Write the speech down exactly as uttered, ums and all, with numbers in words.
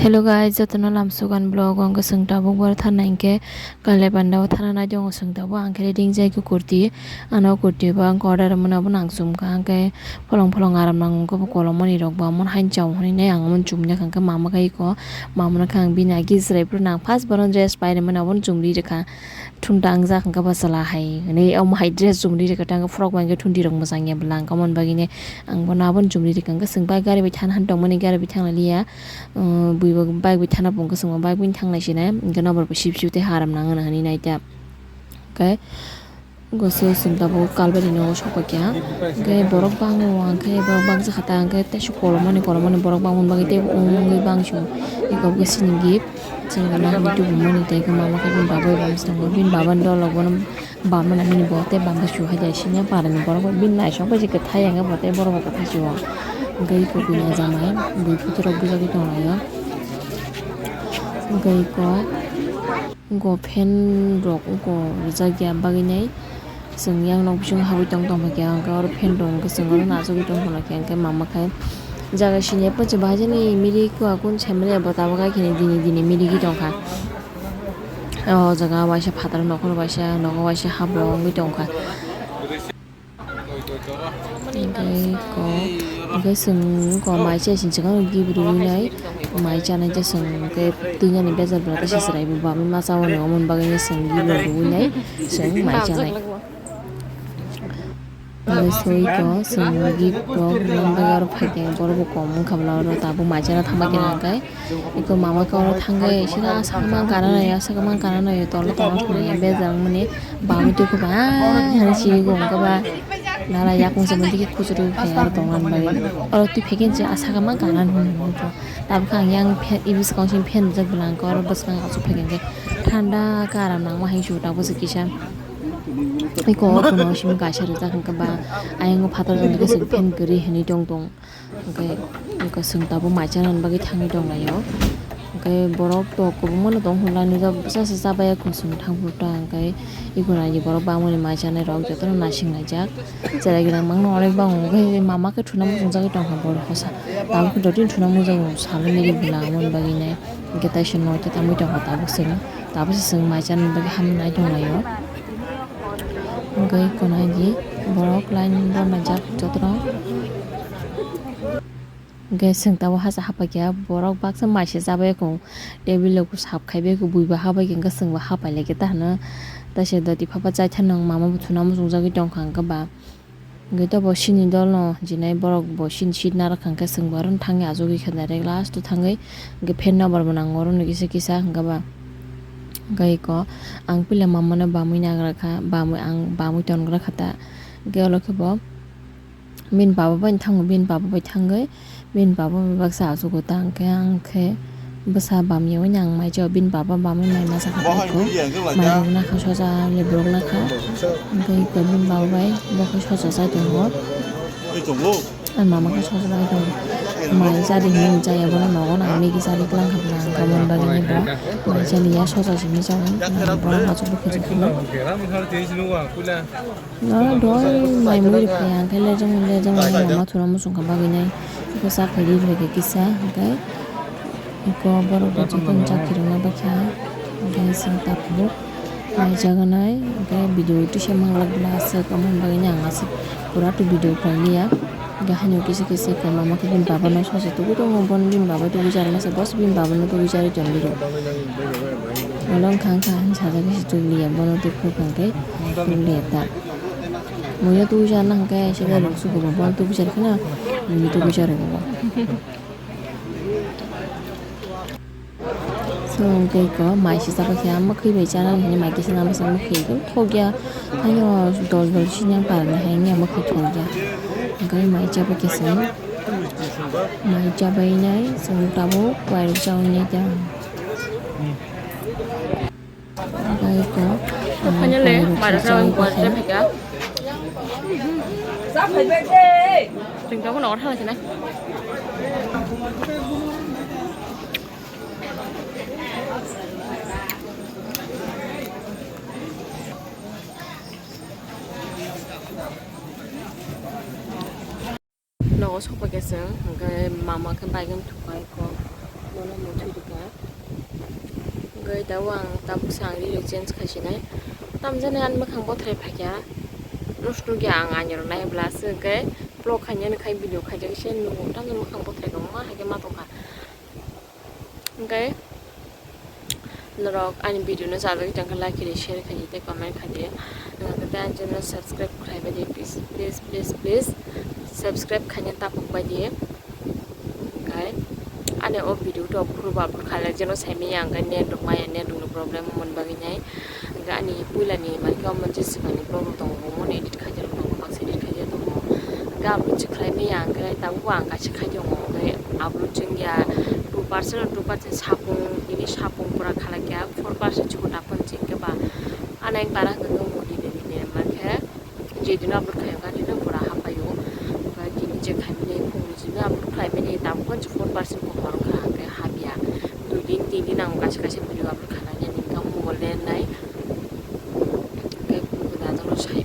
Hello guys, jotono lamsogan vlog o hwnkhe chwng tabuk bar thana hinkhe Kailai Panda o thana nai tongo chwng tabuk, ang khe ready wngjai khe kurti, ano kurti bo ang order mwnabo nang chumkha, ang khe pholong pholong aram nang wngkha bo kolomoni rok bo, amon hain chao hwnwi nai ang amon chumya kha, hwnkhe mama khe iko mama no khe ang bini agi chwrai phuru nang first bono dress painani mwnabo chumri rwkha. Thun ta wngjak hwnkhe bwsala hai hwnwi omo hai dress chumri rwkha, tei frok bai khe thun tirok mwchang ya bwla, hwnkhe aboni bagwi nai ang bono aboni chumri rwkha, hwnkhe chwng bai gari bai thana han tongmani, gari bai thang liya. Bui bo bike bai thana pung khe chwng bo bike bai thang nai sinai, hwnkhe nokbar bo sip sip tei haram nang hwnwi nai ta. Hwnkhe gosok chwng tabuk kalbari no sok paikha, hwnkhe borok bangma hwnkhe borok bangsa kha ta, hwnkhe teisa kolomani kolomani borok bangmani bagwi tei wngwi bangso eko bo sini gift chwng gana hinwi tubumani tei mama khe bini baba bai bangsa tongo, bini baba ni dol rok bono. Bamna nini bo tei bamsa su hai jai sini parani borok bai bini naisok bai se kwthai hwnkhe bo tei borok bai kwthai se o. Hwnkhe iko bini ajamai bui photo rok bujagwi tonglaio. Hwnkhe iko, iko fan rok iko rijak ya bagwi nai chwng yang nok bisingo habwi tong tong kha, hwnkhe oro fan rok hwnkhe chwng oro nachugwi tong tong kha, hwnkhe mama khe jaga sini ya panchi bahai jani miri kua kun sai mani bo tabuk hai khini dini dini mirigwi tong kha. O jaga waisa phatar nokol waisa nogo waisa habro wngwi tongkha. Hwnkhe ko, hwnkhe chwng ko mai chai sini swkang gift riwi nai, mai chanai ta chwng hwnkhe twi nani bejal bwla ta se chwrai bo bamwi ma chao hwnwi omo ni bagwi chwng gift rok riwi nai chwng mai chanai. Hwnkhe soi ko chwng gift rok rimani bagwi oro phaikhe borok bo kom wngkha bwla oro tabuk mai chana thangma khe hwnkhe iko mama khe oro thangwi sida aswk ma gana naio aswk ma gana naio tolo tongma thangya bejak mani bamwi twi khe ba hai hai sini bo wngkha ba nana yakung se mantwi khe kuchurwi phai aro tongna bagwi oro twi phaikhe je aswk ma gana nw hwnwi tabuk khe ang yang phe-, ibu swkang sini fan rijak bwla hwnkhe oro bwskang achuk phaikhe hwnkhe thanda khe aram nangma hai sugo tabuk se kisa. Iko o kono simi kaisa rijak hwnkhe ba ayang o phatar rok khe chwng fan kwrwi hinwi tong tong. Hwnkhe iko chwng tabuk mai chanani bagwi thangwi tong laio. Hwnkhe borok tok kwbangma no tong hwnlai nujak bwsa se chabaya kusum thang phuru ta hwnkhe iko nai borok bangmani mai chanai rok jotono naising laijak. Cherai gwnang mangno onek bango hwnkhe mama khe thuna muchungjagwi tongkha borok hosa. Tabuk khe jotono thuna muchungo salai nini bwla aboni bagwi nai. Hwnkhe taisa noita tangwi tongkha tabuk chwng. Tabuk se chwng mai chanani bagwi hamya nai tong laio. Hwnkhe iko nai di borok line rok naijak jotono. Hwnkhe chwng tabuk hasa hapaikha borok baksa mai se chabai kho table rok sap khaibai kho bui bo habaikha hwnkhe chwng bo hapai laikha ta hwno. Taisa doti phapa chai thani mama bo thuna muchungjagwi tongkha hwnkhe ba. Hwnkhe to bo sini dol no jinai borok bo sini seat narwk kha hwnkhe chwng bo aro thangwi achugwi kha direct last o thangwi hwnkhe fan no bar bo nango oro no kisa kisa hwnkhe ba hwnkhe iko ang puila mama no bamwi nagra kha bamwi ang bamwi tongra kha ta hwnkhe olo khe bo bini baba bai thango bini baba bai thangwi. Bini baba bai baksa achugo ta hwnkhe ang khe bwsa bamya ui nang mai chao bini baba bamwi mai masa kha bai kho mai rwgna kha soja le borok na kha hwnkhe iko bini baba bai bo khe soja chai tongo. Ani mama khe soja chai tongo mai chadi hinwi chaya bono nogo nang migi chadi tlang kha bwla hwnkha mani bagwi bo mai chaliya soja simi chao borok achukbo khe chukhulo. No doi mai mui rwphai ang khe lejong lejong mama thuna muchung kha bagwi nai. Iko chakri rwphai khe kisa hwnkhe iko borok bo jotono chakri rwna baikha hwnkhe chwng tabuk mai jaganai hwnkhe video tisa manglak bwla aswk omo bagwi ang aswk pura to video khlai liya. Hwnkhe haino kisa kisa khe mama khe bini baba no sosa tugui tongo bono bini baba tugui chari masa boss bini baba no tugui chari tong bini. Olo wngkha wngkha hinwi sajagwi se tubuli ya bono tubukha hwnkhe tubuli ya ta. Muiya tubui chana hwnkhe se gari rok sukugo bono tubui chari kheno muiya tubui chari bo. So hwnkhe iko mai se chapa khe ah mwkhwi bai chana hinwi mai kisa nama se mwkhwi ekdom thokya. Haino dol dol sini ang parani hai wngya mwkhwi thokya. Hwnkhe mai chapa khe se mai chabai nai chwng tabuk wairok chaui nai ta. Hwnkhe iko, ah, Finally, wairok mairok chaui rang kha. Chwng tabuk nogo thang sinai. Nogo sokphaikhe chwng, hwnkhe mama khe bike wng thukha iko. Bono muthwi rwkha. Hwnkhe tabuk ang tabuk se ang ree rok change khaisinai. Tamjani ani mwkhang bothrai phaikha. Nosto khe ang ani rok nai bwla se hwnkhe vlog khainani khai video khaijak se nugo tamjani mwkhang bothrai kwbangma haikhe ma tongkha. Hwnkhe norok ani video no chajagwi tongkha like khaidi share khaidi tei comment khaidi. Hwnkhe tei ani channel subscribe khlai baidi please please please please subscribe khaina taphok baidi. Hwnkhe ani o video to phuru ba phuru khailai jeno saimanya hwnkhe net rok maya net rok ni problem mani bagwi nai. Hwnkhe ani puilani mankhe omo je swkangni vlog rok tongo omo edit khaijak tongo baksa edit khaijak tongo. Hwnkhe upload se khlai manya hwnkhe tabuk ang kaisa khai tongo hwnkhe upload chwngya two percent two percent sapung tini sapung pura khalakya four percent chikon tapon chikhe ba ano ek bara hwnkhe modi de de mankhe. Jedino upload khaio gari no pura hapaio. Omo tini je khaimani phungni jino upload khlaimani tabuk four percent kokma wngkha hwnkhe hapya. Dui din tin din nango kaisa kaisa video upload khlainani hwnkhe mobile lenai. Hwnkhe bubuda jalo sai